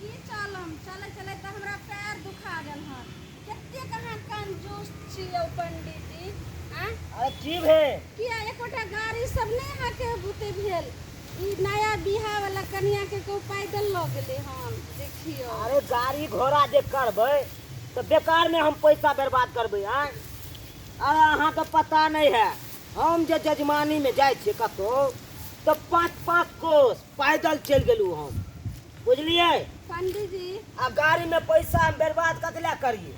की चलम, चलै चलै तऽ हमरा पैर दुखा गेल हन। कतेक अहाँ कंजूस छी यौ पंडीजी। आँय? अरे की भेल? किया एकोटा गाड़ी सब नहि अहाँके बुते भेल? ई नया बियाह वाला कनिया के केओ पैदल लऽ गेलै हन, देखियौ। अरे गाड़ी घोड़ा जे करबै तऽ बेकार में हम पैसा बर्बाद करबै। आँय, अरे अहाँके पता नहि है, हम जे जजमानी में जाइ छियै कतहु तऽ 5-5 कोस पैदल चलि गेलहुँ हम, बुझलियै? पंडीजी, आ गाड़ी में पैसा हम बर्बाद कथी लए करियै?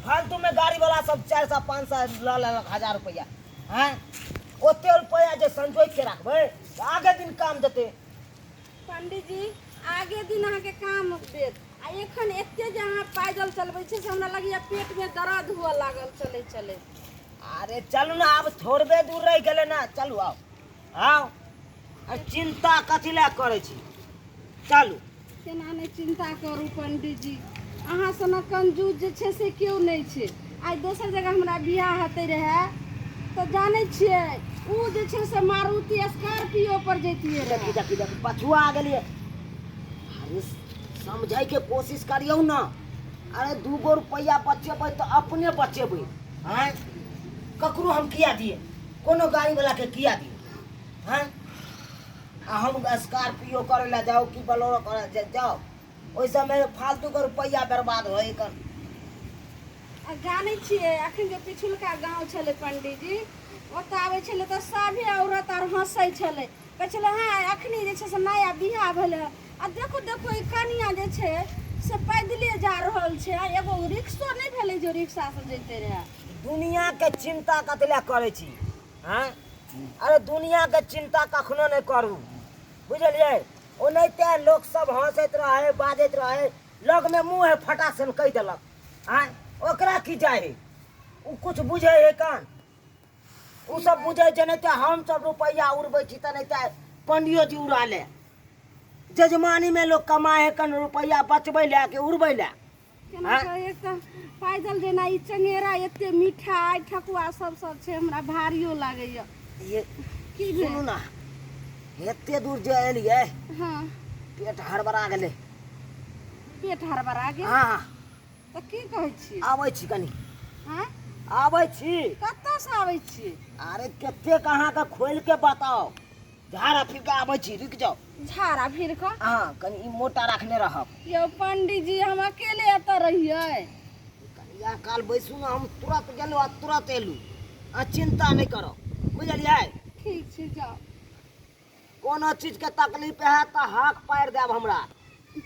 फालतू में गाड़ी वाला सब 400 500 लऽ लेलक, 1000 रुपैआ। आँय, ओते रुपैआ जे संजोगि के राखबै तऽ आगे दिन काम देतै। पंडीजी, आगे दिन अहाँके काम देत, आ एखन एते जे अहाँ पैदल चलबै छी से हमरा लगैया पेट में दर्द हुअ लागल चलै चलै। अरे चलू ने, आब थोड़बे दूर रहि गेलै ने, चलू आउ आउ। आ चिंता कथी लए करै छी, चलू। केना नहि चिंता करू पंडीजी, अहाँ सनक कंजूस जे छै से केओ नहि छै। आइ दोसर जगह हमरा बियाह हेतै रहए तऽ जानै छियै, ओ जे छै से मारुति स्कॉर्पियो पर जैतियै रहए। देखी देखी देखी, पछुआ गेलियै। अरे समझैके कोशिश करियौ ने। अरे 2 गो रुपैआ बचेबै तऽ अपने बचेबै। आँय, ककरो हम किया दिए? कोनो गाड़ी वाला के किया दिए? आँय, आ हम स्कॉर्पियो करे ला जाओ कि बलोरो करे जाओ, ओहि समय फालतू के रुपैआ बर्बाद होय कन। आ जानै छियै, अखन जे पिछुलका गाँव छलै पंडीजी, ओतऽ आबै छलै तऽ सभे औरत आर हँसै छलै, कहै छलै हँ अखनी जे छै से नया बियाह भेलै हँ, आ देखू देखू ई कनिया जे छै से पैदले जा रहल छै, आ एगो रिक्शो नहि भेलै जे रिक्शासँ जैते रहए। दुनिया के चिंता कथी लए करै छी? आँय, अरे दुनिया के चिंता कखनो नहि करू, बुझलियै? ओनाहिते लोक सब हँसैत रहै, बाजैत रहै, लगमे मुँह है फटासन कहि देलक। आँय, ओकरा की जाइ है? ओ कुछ बुझै है कान? ओ सब बुझै छै नहि तऽ हम सब रुपैआ उड़बै छी तऽ नहि तऽ पंडियो जी उड़ा ले। जजमानी में लोग कमाए है कन रुपैआ बचबै लए कि उड़बै लए? केना आँय? कऽ एक तऽ पैदल जेना ई चंगेरा एते मिठाइ ठकुआ सब सब छै, हमरा भारियो लागैया। ये की भेल? सुनू ने, एते दूर जे एलियै, पेट हड़बड़ा गेलै। पेट हड़बड़ा गेल? हँ। तऽ की कहै छी? आबै छी कनि। आँय? आबै छी। कतऽसँ आबै छी? अरे कतेक अहाँके खोलि के बताउ, झाड़ा फिर के आबै छी, रुकि जाउ। झाड़ा फिर कऽ? हँ, कनि ई मोटा रखने रहब। यौ पंडीजी, हम अकेले एतऽ रहियै? कनिया काल बैसू ने, हम तुरंत गेलहुँ आ तुरंत एलहुँ। आ चिंता नहि करब, बुझलियै? ठीक छै, जाउ। कोनो चीजके तकलीफ हैत तऽ हाक पारि देब हमरा।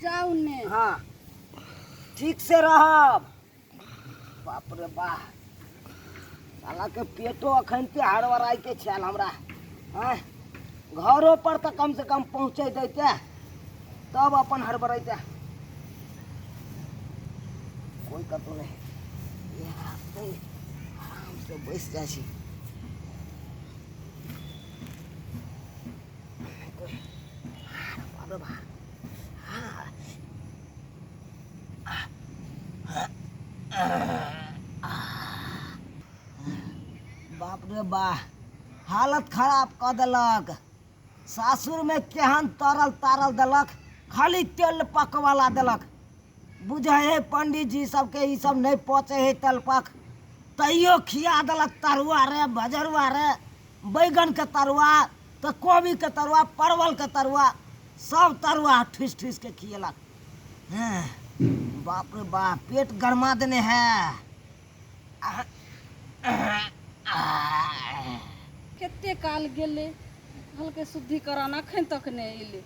जाउ ने। हँ, ठीक से रहब। बाप रे बाह, साला के पेटो अखन ते हड़बड़ाइ के छल हमरा। आँय, घरो पर तऽ कम से कम पहुँचे दैते तब अपन हड़बड़ैते। कोई कतौ नहि, आराम से बैस जाइ छी। बाप रे बाप, बाप रे बाह, हालत खराब कऽ देलक। सासुरमे केहन तरल तारल देलक, खाली तेल पकवला देलक। बुझै है पंडीजी सबके ई सब नहि पचै है तेलपक, तैयो खिया देलक तरुआ रे भजरुआ रे, बैगनके तरुआ तऽ कोबीके तरुआ, परवलके तरुआ, सब तरुआ ठुसि ठुसि के खियेलक। हँ, बाप रे बाप, पेट गरमा देने है। कते काल गेलै कहलकै शुद्धिकरण, अखन तक नहि एलै।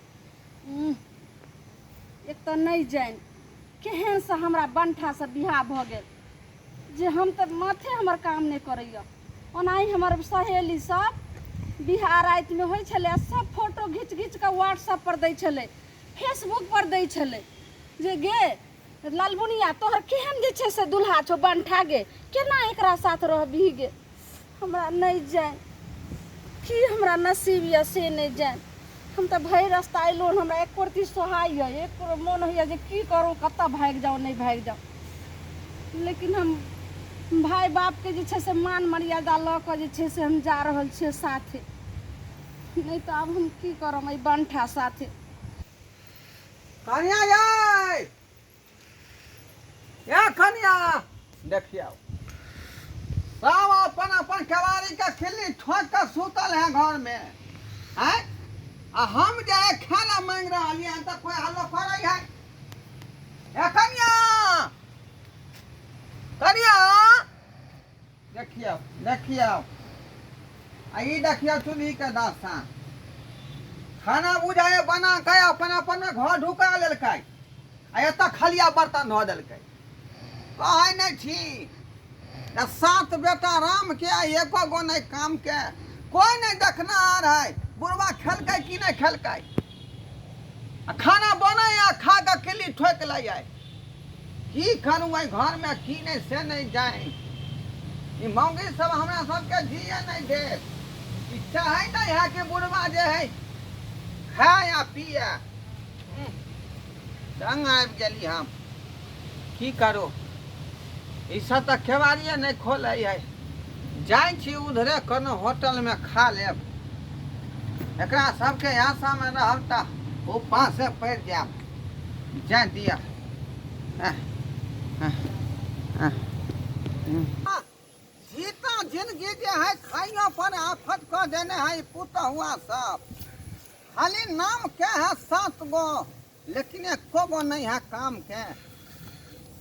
एक तऽ नहि जानि केहनसँ हमरा बंठासँ बियाह भऽ गेल जे हम तऽ माथे हमर काम नहि करैए। ओनाही हमर सहेली सब बियाह रातिमे होइ छलै आ सब फोटो घीच घीच कऽ व्हाट्सएप पर दै छलै, फेसबुक पर दै छलै जे गे लालबुनिया, तोहर केहन जे छै से दुल्हा छौ बंठा गे, केना एकरा साथ रहबही गे? हमरा नहि जानि की हमरा नसीब यऽ से नहि जानि। हम तऽ भरि रास्ता अयलहुँ हन, हमरा एको रत्ती सोहाइ यऽ, एक मोन होइए जे की करू, कतऽ भागि जाउ, नहि भागि जाउ, लेकिन हम भाय बापके जे छै से मान मर्यादा लऽ कऽ जे छै से हम जा रहल छियै साथे, नहि तऽ आब हम की करब एहि बंठा साथे। कनिया यै। कनिया देखियौ सब अपन अपन केवाड़ी के खिल्ली ठोक के सुतल है घर में हैं आ हम जे है खाना मांग रहलियै हन तऽ कोई हल्लो करै है ए कनिया कनिया देखियौ देखियौ आ ई देखियौ चूल्ही के दशा खाना बुझाए बना के अपन अपन में घर ढुका लेलकै आ एतऽ खलिया बर्तन धो देलकै कहै नहि छी आ सात बेटा राम के आ एको गो नहि काम के कोई नहि देखनाहार है बुढ़वा खेलकै कि नहि खेलकै आ खाना बनै आ खा कऽ किल्ली ठोकि लै है की करू एहि घरमे की नहि से नहि जानि ई मौगी सब हमरा सबके जिए नहि देत ई चाहै नहि है कि बुढ़वा जे है खाय आ पिए तंग आबि गेली हम की करू ई सब तऽ केवाड़िए नहि खोलै है जाइ छी उधरे कोनो होटलमे खा लेब एकरा सबके आशामे रहब तऽ उपासे पड़ि जायब जाय दिअ जीता जिंदगी जे है खाइयो पर आफत कऽ देने है पुतहुआ सब खाली नाम के है सात गो लेकिन एको गो नहीं है काम के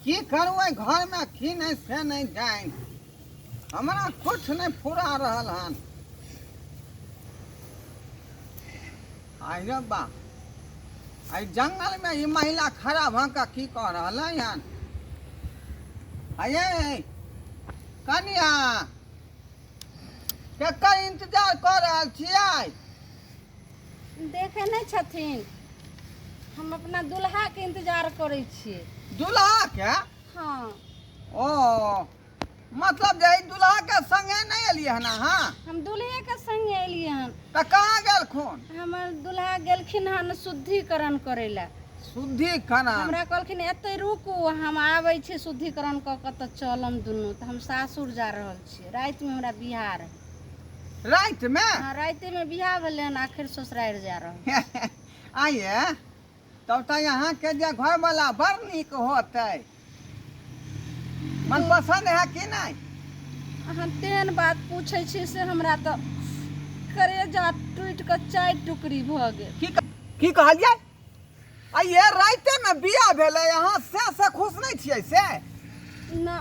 की करू एहि घरमे की नहीं से नहीं जानि हमरा कुछ नहीं फुरा रहल हन आइ रे बा एहि जंगलमे ई महिला खड़ा भऽ कऽ की कऽ रहल हन आये कनिया केकर इंतजार कऽ रहल छियै देखे नहि छथिन हम अपना दुल्हाके इंतजार करै छियै दुल्हा के हँ ओ मतलब जे दुल्हा के संगे नहि एलियै हन अहाँ हम दुल्हे के संगे एलियै हन तऽ कहाँ गेलखुन हमर दुल्हा गेलखिन हन शुद्धिकरण करै लए शुद्धिकरण हमरा कहलखिन एतै रुकू हम आबै छी शुद्धिकरण कऽ कऽ तऽ चलम दुनू तऽ हम सासुर जा रहल छियै रातिमे हमरा बियाह रहै रातिमे हँ रातिमे बियाह भेलै हन आखिर ससुरारि जा रहल आइए तब तऽ अहाँके जे घरवला बड़ नीक होतै मनपसंद है कि नहि अहाँ तेहन बात पूछै छी से हमरा तऽ करेजा टूटि कऽ चारि टुकड़ी भऽ गेल की की कहलियै आइये रातिमे बियाह भेलै अहाँ से से खुश नहि छियै से ना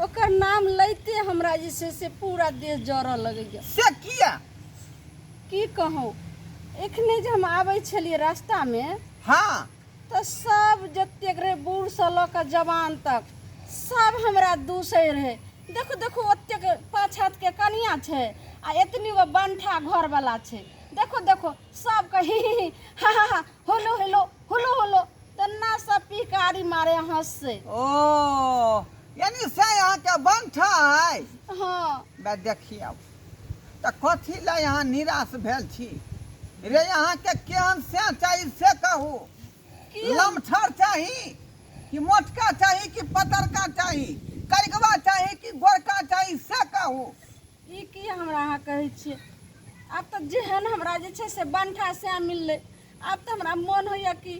ओकर नाम लैते हमरा जे छै से पूरा देह जरऽ लगैया से किया की कहूँ एखने जे हम आबै छलियै रास्तामे हँ तऽ सब जतेक रहै बूढ़सँ लऽ कऽ जवान तक सब हमरा दूसै रहै देखू देखू ओतेक पाँच हाथके कनिया छै आ एतनी गो बंठा घरवला छै देखो देखो सबके ही ही ही हा हा हा होलो हेलो होलो होलो तेना सब पिहकारी मारे हंसै ओ यानी से अहाँके बंठा है हँ बे देखियौ तऽ कथी लए अहाँ निराश भेल छी रे अहाँके केहन से चाही से कहू की लमछर चाही कि मोटका चाही कि पतरका चाही करिकवा चाही कि गोरका चाही से कहू ई की हमरा अहाँ कहै छियै आब तऽ जेहन हमरा जे छै से बंठा सएह मिललै आब तऽ हमरा मोन होइए कि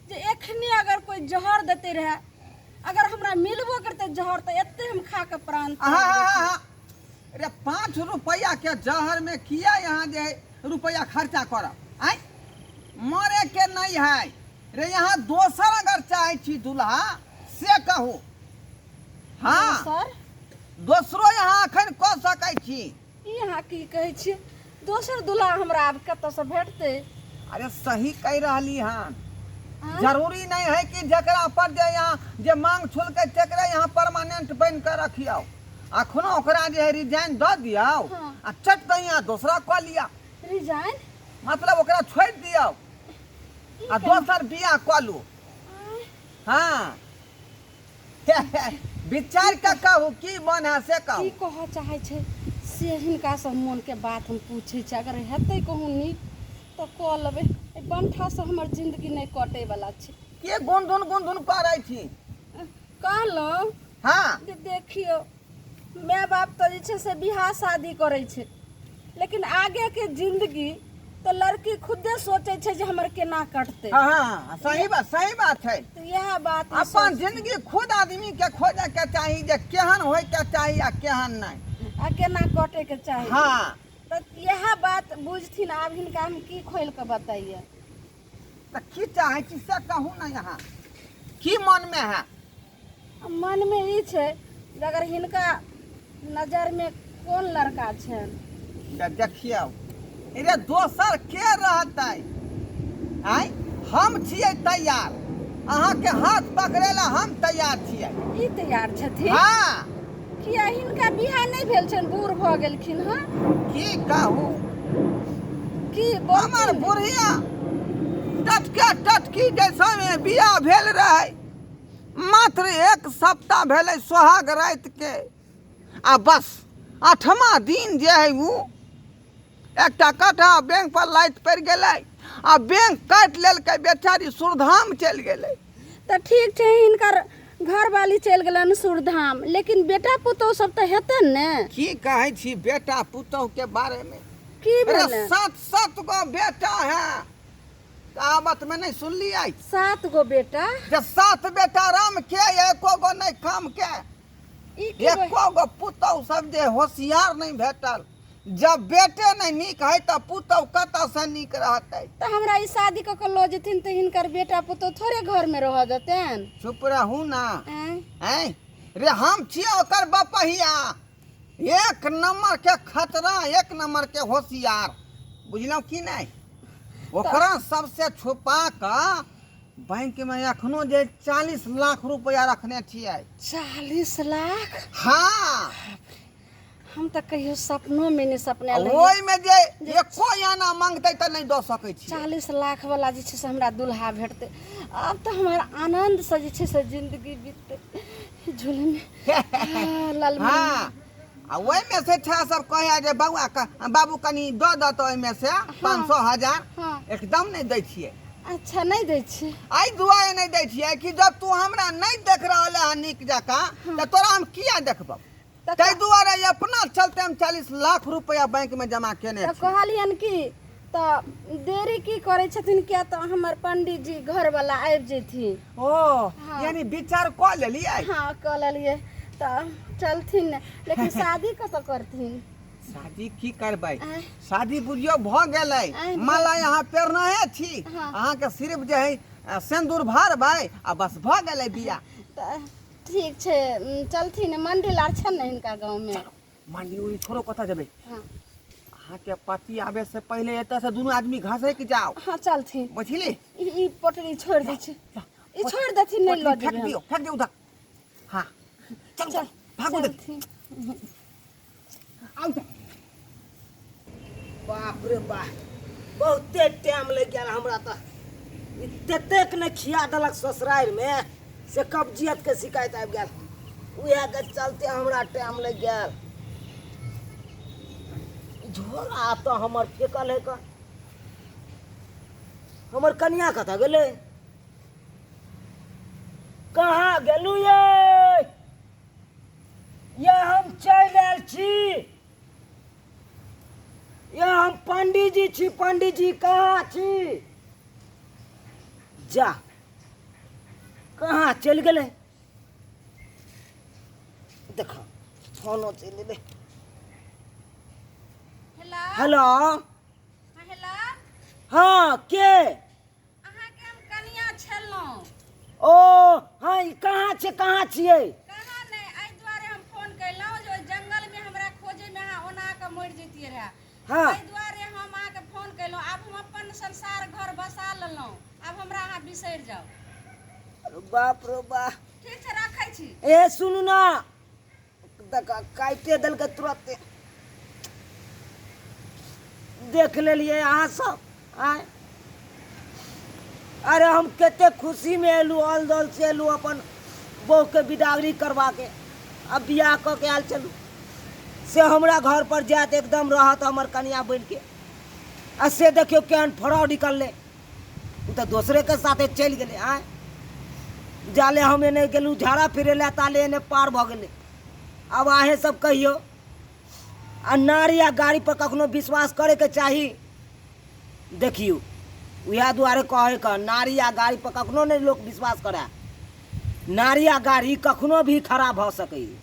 जे एखने अगर कोइ जहर देते रहए अगर हमरा मिलबो करतै जहर तऽ एते हम खा कऽ प्राण त्यागि आहा देतियै। अरे 5 रुपैआ के जहर में किया यहाँ जे है रुपैआ खर्चा करब आँय मरे के नहीं है रे यहाँ दोसर अगर चाहे छी दूल्हा से कहू हाँ दोसर दोसरो यहाँ अखन कऽ सकै छी ई अहाँ की कहै छियै दोसर दूल्हा हमरा आब कतऽसँ भेटतै अरे सही कहि रहली हन आँय? जरूरी नहीं है कि जकरा पर जे यहाँ जे मांग छुलकै तकरे यहाँ परमानेंट बनि कऽ रखियौ अखनो ओकरा जे है रिजाइन दऽ दियौ हाँ। आ चट दऽ यहाँ दोसरा कऽ लिअ रिजाइन मतलब ओकरा छोड़ि दियौ आ दोसर बियाह कऽ लू आँय? हाँ विचार कऽ कहू की मन है से की कहू कहऽ चाहै छै से हिनकासँ मोनके बात हम पूछै छी अगर हेतै कहूँ नीक तऽ कऽ लेबै एहि बंठासँ हमर जिन्दगी नहि कटैवला छै के गुनधुन गुनधुन करै छी कहलहुँ हाँ जे देखियौ माय बाप तऽ जे छै से बियाह शादी करै छै लेकिन आगेके जिन्दगी तऽ लड़की खुदे सोचै छै जे हमर केना कटतै। हाँ हाँ, सही बात, सही बात छै। तऽ इएह बात ई अपन जिंदगी खुद आदमी के खोजे के चाही जे केहन होय के चाही आ केहन नहि आ केना कटै के चाही। हाँ। तऽ इएह बात बुझथिन। आब हिनका हम की खोलि कऽ बतैयै? तऽ की चाहै छी से कहू ने, यहाँ की मनमे है? मनमे ई छै जे अगर हिनका नजरमे कोन लड़का छनि। तऽ देखियौ रे, दोसर के रहतै? आँय, हम छियै तैयार, अहाँके हाथ पकड़ै लए हम तैयार छियै। ई तैयार छथिन? हाँ। किया, हिनका बियाह नहि भेल छनि? बूढ़ भऽ गेलखिन हँ। की कहू की हमर बोलथिन ने। बुढ़िया टटके टटकी जैसा में बियाह भेल रहै, मात्र एक सप्ताह भेलै सोहाग रातिके आ बस आठमा दिन जे है ओ एकटा कटहा बैंक पर लाइत पड़ि गेलै आ बैंक काटि लेलकै, बेचारी सुरधाम चलि गेलै। तऽ ठीक छै, हिनकर घरवाली चलि गेलनि सुरधाम, लेकिन बेटा पुतोहु सब तऽ हेतनि ने? की कहै छी बेटा पुतोहु के बारेमे? की अरे भेलै? सात सात गो बेटा है। कहावत में नहीं सुनलियै? 7 गो बेटा? जे 7 बेटा राम के, एको गो नहीं काम के। ई की बोल- एको गो पुतहु सब जे होशियार नहीं भेटल। जब बेटे नहीं नीक है तऽ पुतहु कतऽ से नीक रहतै? तऽ हमरा ई शादी कऽ के लऽ जेथिन तऽ हिनकर बेटा पुतोहु थोड़े घरमे रहऽ देतनि। चुप रहू ना। आँय? आँय रे, हम छियै ओकर बपहिया, एक नंबर के खतरा, एक नंबर के होशियार, बुझलहुँ की नहि? ओकरा सबसे छुपा कऽ बैंक में एखनो जे 40 लाख रुपया रखने छियै। 40 लाख? हाँ। हम तऽ कहियो सपनोमे नहि सपना ओहिमे जे एको आना मांगतै तऽ नहि दऽ सकै छी। 40 लाख वाला जे छै से हमरा दुल्हा भेटतै, आब तऽ हमर आनन्दसँ जे छै से जिन्दगी बीततै। झुलमे लाल। हाँ, आ ओहिमे से छा सब कहै जे बौआ बाबू कनि दऽ दऽ, तऽ ओहिमे से 500 1000। हाँ। एकदम नहि दै छियै। अच्छा, नहि दै छियै? एहि दुआरे नहि दै छियै कि जब तू हमरा नहि देख रहल है नीक जकाँ तऽ तोरा हम किया देखबौ? तऽ ताहि दुआरे अपना चलते हम 40 लाख रुपया बैंक में जमा केने तऽ छी। कहलियनि कि तऽ देरी की करै छथिन? किया तऽ हमर पंडीजी घरवला आबि जेथिन। ओ। हाँ। यानी विचार कऽ लेलियै? हाँ, कऽ लेलियै। तऽ चलथिन ने, लेकिन शादी कतऽ करथिन? शादी की करबै? आँय? शादी बुझियौ भऽ गेलै। आँय, माला यहाँ पेरनाहे छी। हाँ। अहाँके सिर्फ जे है सिन्दूर भरबै आ बस भऽ गेलै बियाह। तऽ ठीक छै, चलथिन। मंदिर आर छै ने हिनका गाँवमे? मंदिर उन्दिर छोड़ो, कतऽ जेबै? हाँ। अहाँके पति आबे से पहिले एतऽ से दुनू आदमी घसकि जाओ। हाँ, चलथिन। बुझली? ई पोटरी छोड़ि दै छी, ई छोड़ि देथिन, नहि लऽ फेंक जेबै हम। दियौ, फेंक दियौ उधर। हाँ, चल चल, भागू दे। चलथिन। आउ तऽ। बाप रे बाप, बहुते टाइम लागि गेल हमरा तऽ। ई ततेक ने खिया देलक ससुरारिमे से कब्जियतके शिकायत आबि गेल, उएहके चलते हमरा टाइम लागि गेल। झोरा तऽ हमर फेकल है कऽ, हमर कनिया कतऽ गेलै? कहाँ गेलू ये? ये हम चलि आयल छी, ये हम पंडीजी छी। पंडीजी कहाँ छी? जा, कहाँ चलि गेलै? देख, फोनो चलि एलै। हेलो। हेलो। हाँ, हेलो। हाँ, के? अहाँके हम कनिया छलहुँ। ओ हाँ, ई कहाँ छै, कहाँ छियै? कहाँ नहि, एहि दुआरे हम फोन कयलहुँ जे ओहि जंगलमे हमरा खोजैमे अहाँ ओना कऽ मरि जैतियै रहए। हाँ। एहि दुआरे हम अहाँके फोन कयलहुँ। आब हम अपन संसार घर बसा लेलहुँ, आब हमरा अहाँ बिसरि जाउ। अरे बाप रे बा। ठीक छै, राखै छी। ए सुनू ना, देख, काटिए देलकै तुरते। देख लेलियै अहाँ सब? आँय, अरे हम कते खुशीमे एलहुँ, अल दल से एलहुँ अपन बहूके बिदागरी करबाके आ बियाह कऽ के आयल छलहुँ, से हमरा घर पर जायत एकदम रहत हमर कनिया बनिके, आ से देखियौ केहन फ्रॉड निकललै। ओ तऽ दोसरेके साथे चलि गेलै। आँय, जाले हम एने गेलहुँ झाड़ा फिरै लए, ताले एने पार भऽ गेलै। आब अहेँ सब कहियौ, आ नारी आ गाड़ी पर कखनो विश्वास करैके चाही? देखियौ, उएह दुआरे कहै नारी आ गाड़ी पर कखनो नहि लोक विश्वास करए। नारी आ गाड़ी कखनो भी खराब भऽ सकैए।